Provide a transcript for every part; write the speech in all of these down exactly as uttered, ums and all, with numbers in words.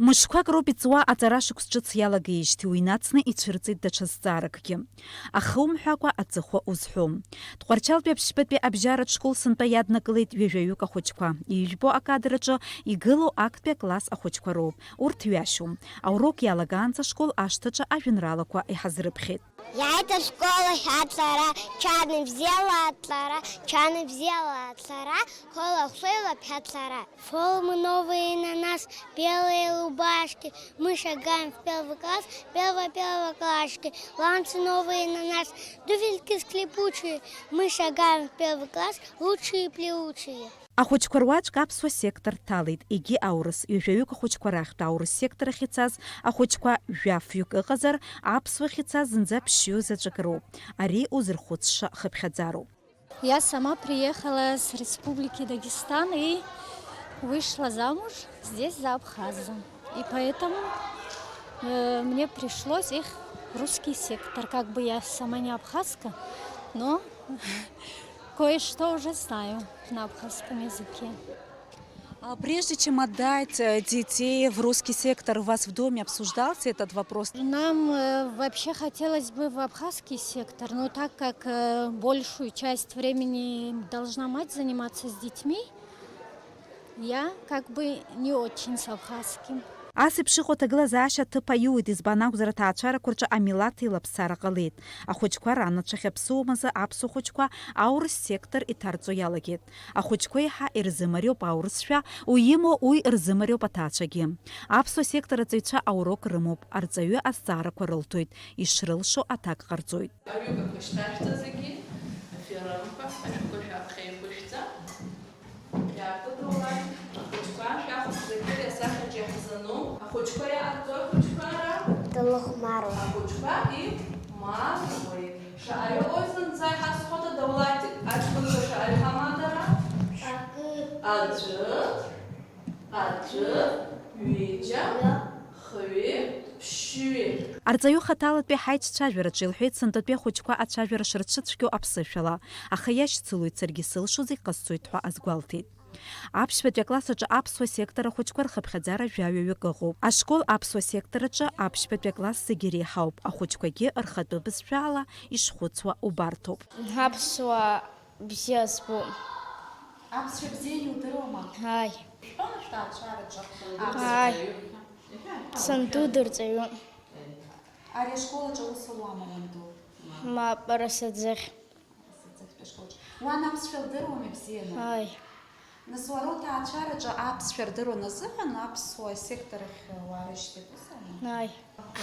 Мышқәак роуп иҵуа аҵара шықәс ҿыц иалагеижьҭеи, уи нацны ицәырҵит даҽа зҵааракгьы. Ахы умҳәакәа аҵыхәа узҳәом. Тҟәарчалтәи аԥшьбатәи абжьаратә школ сынтәа иаднакылеит ҩажәаҩык ахәыҷқәа. Ижәбо акадр аҿы игылоу актәи акласс ахәыҷқәа роуп. Урҭ ҩашьом. Аурок иалагаанӡа ашкол ашҭаҿы ажәеинраалақәа иҳазрыԥхьеит. Иааит ашкол ахь аҵара, чаны бзиала аҵара, чаны бзиала аҵара, хола хәшеилаԥ аҵара. Формы новые на нас, белые рубашки, мы шагаем в первый класс, первые первоклашки, ланцы новые на нас, туфельки скрипучие, мы шагаем в первый класс, лучшие-плечучие. Ахәыҷқәа руаӡәк аԥсуа сектор дҭалеит, егьи аурыс, ҩажәаҩык ахәыҷқәа рахьтә аурыс сектор ахь ицаз ахәыҷқәа жәафҩык ыҟазар, аԥсуа ахь ицаз зынӡа ԥшьҩы заҵәык роуп. Ари узырхәыцша хыԥхьаӡароуп. Я сама приехала с Республики Дагестан и вышла замуж здесь за абхаза. И поэтому, э, мне пришлось их русский сектор. Как бы я сама не абхазка, но кое-что уже знаю на абхазском языке. А прежде чем отдать, э, детей в русский сектор, у вас в доме обсуждался этот вопрос? Нам, э, вообще хотелось бы в абхазский сектор, но так как, э, большую часть времени должна мать заниматься с детьми, я как бы не очень с абхазским. Ас еиԥш иҟоу аҭагылазаашьа аҭыԥ аиуит, избан акәзар, аҭаацәарақәа рҿы амилаҭ еилаԥсара ҟалеит. Ахәыҷқәа ранацәа ахьаԥсуамазы аԥсуа хәыҷқәа аурыс сектор иҭарҵо иалагеит. Ахәыҷқәа еиҳа ирзымариоуп аурысшәа, уимоу уи рзымариоуп аҭаацәагьы. Аԥсуа сектор аҵаҩцәа аурок рымоуп, арҵаҩы азҵаарақәа рылҭоит, ишрылшо аҭак ҟарҵоит. Аҩыгақәа шьҭашәҵа зегьы, аферымқәа, ашәҟәқәа шәаԥхьа еиқәышәҵа. Иаартыдоуааит, ахәыҷқәа, шәахәаԥш зегьы ари асахьаҿ иаҳзану. Ахәыҷқәа иаарту ахәыҷқәа ара. Дылахәмаруа. Ахәыҷқәа имаруеит. Шаҟаҩы уаҩ зынӡа иҳазхәада, Даулаҭик, аҷкәынцәа шаҟаҩы ҳамада ара? Акы. Аӡәы, аӡәы, ҩыџьа, хҩы, ԥшьҩы. Арҵаҩы хаҭалатәи ҳаицәцәажәараҿы илҳәеит сынтәатәи ахәыҷқәа ацәажәара шырцәыцәгьоу аԥсышәала, аха иашьцылоит, саргьы сылшо зегь ҟасҵоит ҳәа азгәалҭеит. Аԥшьбатәи акласс аҿы аԥсуа сектор ахәыҷқәа рхыԥхьаӡара жәаҩаҩык ыҟоуп. Ашкол аԥсуа сектор аҿы аԥшьбатәи акласс зегьы иреиҳауп, ахәыҷқәагьы рхатәы бызшәала ишхәыцуа убарҭоуп. Аԥсуа бзиа збоит. Аԥсшәа бзиа иудыруама? Ааи. Шәтәома шәҭаацәараҿы? Ааи. Иҳәа, иҳәа, Санду дырҵаҩуп. Ари ашкол аҿы аус луама уанду? Мап, ара саӡыхь. Саӡыхьтәи ашкол аҿы. Уан аԥсшәа лдыруама ибзианы? Ааи. Нас уара уҭаацәараҿы аԥсшәа рдыруан азыҳәан аԥсуа сектор ахь уаарышьҭит, ус аума? Ааи.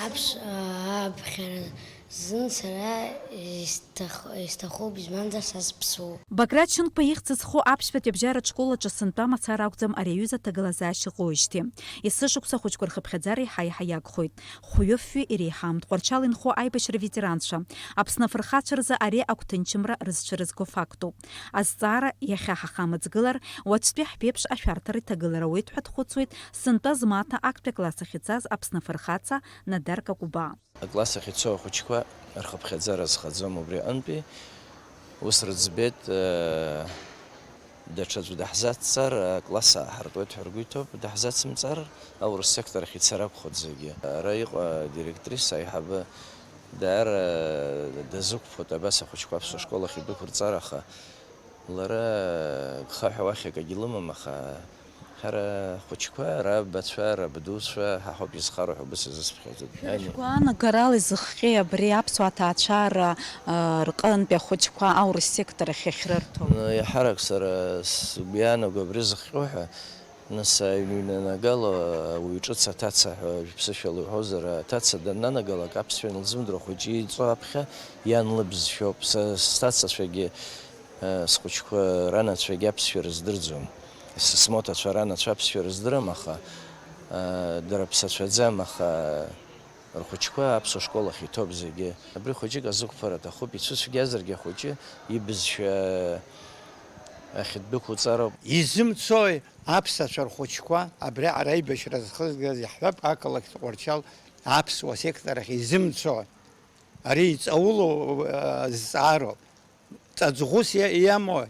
Аԥсуаа аԥхьара зын сара исҭах-, исҭахуп, избанзар, са сыԥсуоуп. Бақьрат Шьынқәба ихьӡ зху аԥшьбатәи абжьаратә школ аҿы сынтәа мацара акәӡам ари аҩыза аҭагылазаашьа ыҟоуижьҭеи. Есышықәса ахәыҷқәа рхыԥхьаӡара еиҳа-еиҳа иагхоит. Хәҩы-фҩы иреиҳам Тҟәарчал инхо аибашьра аветеранцәа, Аԥсны афырхацәа рзы ари агәҭынчымра рызцәырызго фактуп. Азҵаара иахьа ҳахамыҵгылар, уаҵәтәи ҳԥеиԥш ашәарҭара иҭагылар ауеит ҳәа дхәыцуеит сынтәа змаҭа актәи акласс ахь ицаз Аԥсны афырхаҵа Надар Какәбаа. Акласс ахь ицо ахәыҷқәа рхыԥхьаӡара зхаӡом убри аҟынтәи. Ус рыӡбеит, э, даҽаӡә даҳзацҵар, акласс ааҳартуеит ҳәа ргәы иҭоуп, даҳзацымҵар, аурыс сектор ахь ицар акәхоит зегьы. Ара иҟоу адиректрис аиҳабы даара дазықәԥоит абас ахәыҷқәа аԥсуа школ ахь идәықәырҵар, аха лара гха ҳәа уахь акагьы лымам, аха ҳара ахәыҷқәа, рабацәа, рабдуцәа, ҳа ҳауп изхароу ҳәа убас изысԥхьаӡоит. Шәгәаанагарала изыхҟьеи абри аԥсуа ҭаацәара, а, рҟынтәи ахәыҷқәа аурыс сектор ахь иахьрырҭо? Ны, иаҳарак сара сгәы иаанаго абри зыхҟьо ҳәа, нас аҩны иҩнанагало ауаҩы ҿыц аҭаца ҳәа ԥсышәала иуҳәозар, аҭаца даннанагалак аԥсшәа анылзымдыруа ахәыҷы иҵо аԥхьа иан лыбз шәоуп. Са сҭацацәагьы, э, схәыҷқәа ранацәагьы аԥсшәа рыздырӡом. С-, смоҭацәа ранацәа аԥсшәа рыздырам, аха, э, дара ԥсацәаӡам, аха рхәыҷқәа аԥсуа школ ахь иҭоуп зегьы. Абри хәыҷык азықәԥара аҭахуп, ицәыцәгьазаргьы ахәыҷы ибызшәа ахь ддәықәуҵароуп. Изымцои аԥсацәа рхәыҷқәа абри ара аибашьра зхызгаз, иаҳҳәап, ақалақь Тҟәарчал аԥсуа сектор ахь изымцо? Ари иҵаулоу, а, зҵаароуп. Ҵаҵӷәыс иа-, иамои?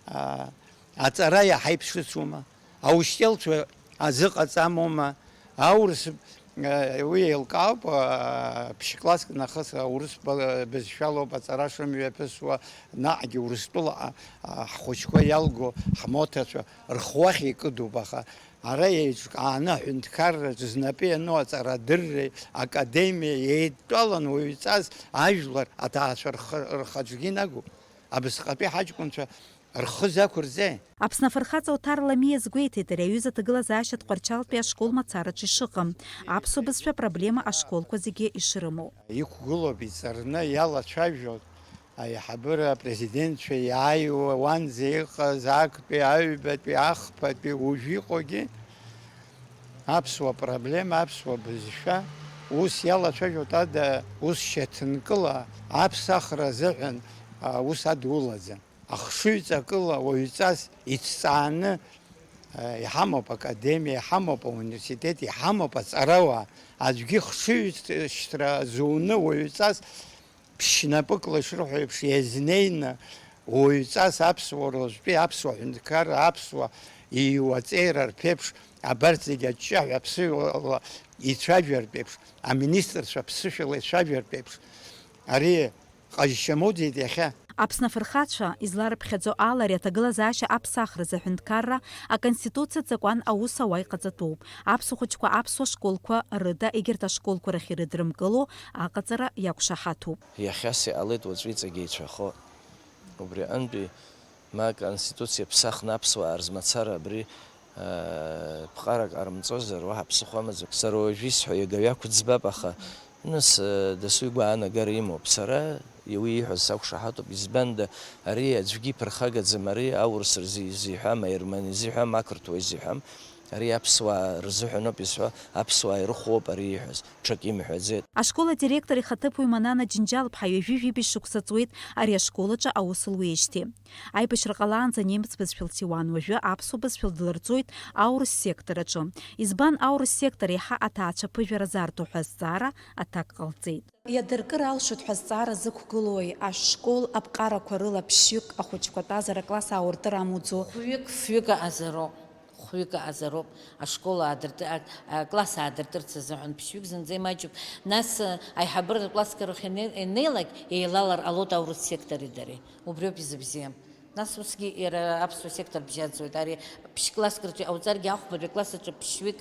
А, аҵара иаҳа иԥшыцума? Аушьҭелцәа азыҟаҵамоума? Аурыс, э, уи еилкаауп, э, ԥшь-класск нахыс аурыс ба-, бызшәалоуп аҵара шымҩаԥысуа, наҟгьы Урыстәылаҟа, э, ҳхәыҷқәа иалго ҳмоҭацәа рхы уахь икыдуп, аха ара еиҿкааны аҳәынҭқарраҿы знапы иану аҵарадырреи академиеи еидтәалан уаҩҵас ажәлар аҭаацәа рхы, рхаҿгьы инагоуп. Абасҟатәи ҳаҷкәынцәа рхы закәырҵеи? Аԥсны афырхаҵа Оҭар Ламиа иазгәеиҭеит, ари аҩыза аҭагылазаашьа Тҟәарчалтәи ашкол мацараҿы ишыҟам, аԥсуа бызшәа проблема ашколқәа зегьы ишрымоу. Иқәгылоуп, иҵарны иалацәажәоит аиҳабыра апрезидентцәа иааиуа, уанӡа иҟаз актәи, аҩбатәи, ахԥатәи, уажә иҟоугьы. Аԥсуа проблема, аԥсуа бызшәа ус иалацәажәоит ада, ус шьаҭанкыла аԥсахра азыҳәан, а, ус адулаӡам. Ахшыҩҵакыла уаҩҵас ицҵааны, а, иҳамоуп академиа, иҳамоуп ауниверситет, иҳамоуп аҵарауаа. Аӡәгьы хшыҩзышьҭра зуны уаҩҵас ԥшьнапыкла ишрыҳәо еиԥш иазнеины уаҩҵас аԥсуара уажәтәи аԥсуа ҳәынҭқарра, аԥсуа ииуа аҵеира рԥеиԥш, абарҭ зегьы аҷҷаҳәа ԥсыжәлала ицәажәартә еиԥш, аминистрцәа ԥсышәала ицәажәартә еиԥш, ари ҟазшьа амоуӡеит иахьа. Аԥсны афырхацәа изларыԥхьаӡо ала, ари аҭагылазаашьа аԥсахразы аҳәынҭқарра Аконституциатә закәан аус ауа иҟаҵатәуп. Аԥсуа хәыҷқәа аԥсуа школқәа рыда егьырҭ ашколқәа рахь ирыдрымкыло аҟаҵара иақәшаҳаҭуп. Иахьас иҟалеит уаҵәы иҵегь еицәахо. Убри аҟынтәи ма Аконституциа ԥсахны аԥсуаа рзы мацара абри, аа, ԥҟарак ҟарымҵозар, уаҳа ԥсыхәа амаӡам. Сара уажә исҳәо иага ҩақәӡбап, аха, нас, дасу игәаанагара имоуп. Сара уи ииҳәаз сақәшаҳаҭуп, избанда, ари аӡәгьы иԥырхагаӡам, ари аурыс рзы изиҳәам, аерман изиҳәам, ақырҭуа изиҳәам, ари аԥсуаа рзыҳәаноуп изҳәо, аԥсуаа ирыхәоуп ари ииҳәаз, ҽак имҳәаӡеит. Ашкол адиректор ихаҭыԥуаҩ Манана Џьынџьал-ԥҳа ҩажәи жәибжь шықәса ҵуеит ари ашкол аҿы аус луеижьҭеи. Аибашьра ҟалаанӡа немец бызшәа лҭиуан, уажәы аԥсуа бызшәа длырҵоит аурыс сектор аҿы. Избан аурыс сектор еиҳа аҭаацәа ԥыжәара зарҭо ҳәа азҵаара аҭак ҟалҵеит. Иадыркыр алшоит ҳәа зҵаара зықәгылоуи, ашкол аԥҟарақәа рыла ԥшьҩык ахәыҷқәа тәазар акласс ауртыр амуӡо? Хәҩык, фҩык аҟазароуп. Хәҩык аҟазароуп. Ашкол аадырт-, а, акласс аадыртырц азыҳәан ԥшьҩык зынӡа имаҷуп. Нас, а, аиҳабыра классқәа рахь иане-, ианнеилак, еилалар ҟалоит аурыс сектори дареи. Убриоуп изыбзиам. Нас усгьы иара аԥсуа сектор бжьаӡуеит. Ари ԥшь-класск рҿы иҟауҵаргьы ахәбатәи акласс аҿы ԥшьҩык.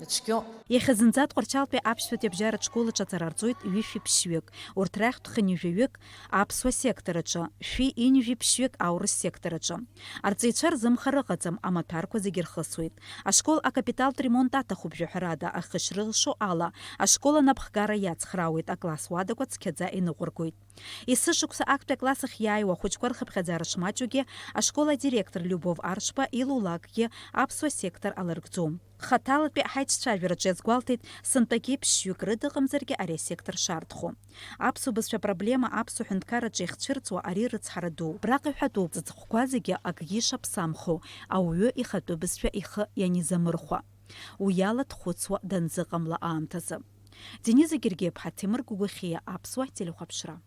Ицәгьоуп. Иахьа зынӡа Тҟәарчалтәи аԥшьбатәи абжьаратә школ аҿы аҵара рҵоит ҩышәи ԥшьҩык, урҭ рахьтә хынҩажәаҩык аԥсуа сектор аҿы, шәи ҩынҩажәи ԥшьҩык аурыс сектор аҿы. Арҵаҩцәа рзымхар ыҟаӡам, амаҭәарқәа зегьы рхысуеит. Ашкол акапиталтә ремонт аҭахуп, жәаҳәарада, аха ишрылшо ала, ашкол анапхгара иацхраауеит, акласс уадақәа цқьаӡа иныҟәыргоит. Есышықәса актәи акласс ахь иааиуа ахәыҷқәа рхыԥхьаӡара шмаҷугьы, ашкол адиректор Любов Аршба илулакгьы аԥсуа сектор алыргӡом. Хаҭалатәи ҳаицәцәажәараҿы иазгәалҭеит, сынтәагьы ԥшьҩык рыда ыҟамзаргьы ари асектор шарҭхо. Аԥсуа бызшәа проблема аԥсуа ҳәынҭқарраҿы иахьцәырҵуа ари рыцҳара ду. Абраҟа иҳәатәуп, зыҵхқәа зегьы акгьы ишаԥсамхо, ауаҩы ихатәы бызшәа ихы ианизамырхәа. Уи ала дхәыцуа данзыҟамла аамҭазы. Дениза Гергиаԥҳа, Ҭемыр Гәыгәахьиа, Аԥсуа телехәаԥшра.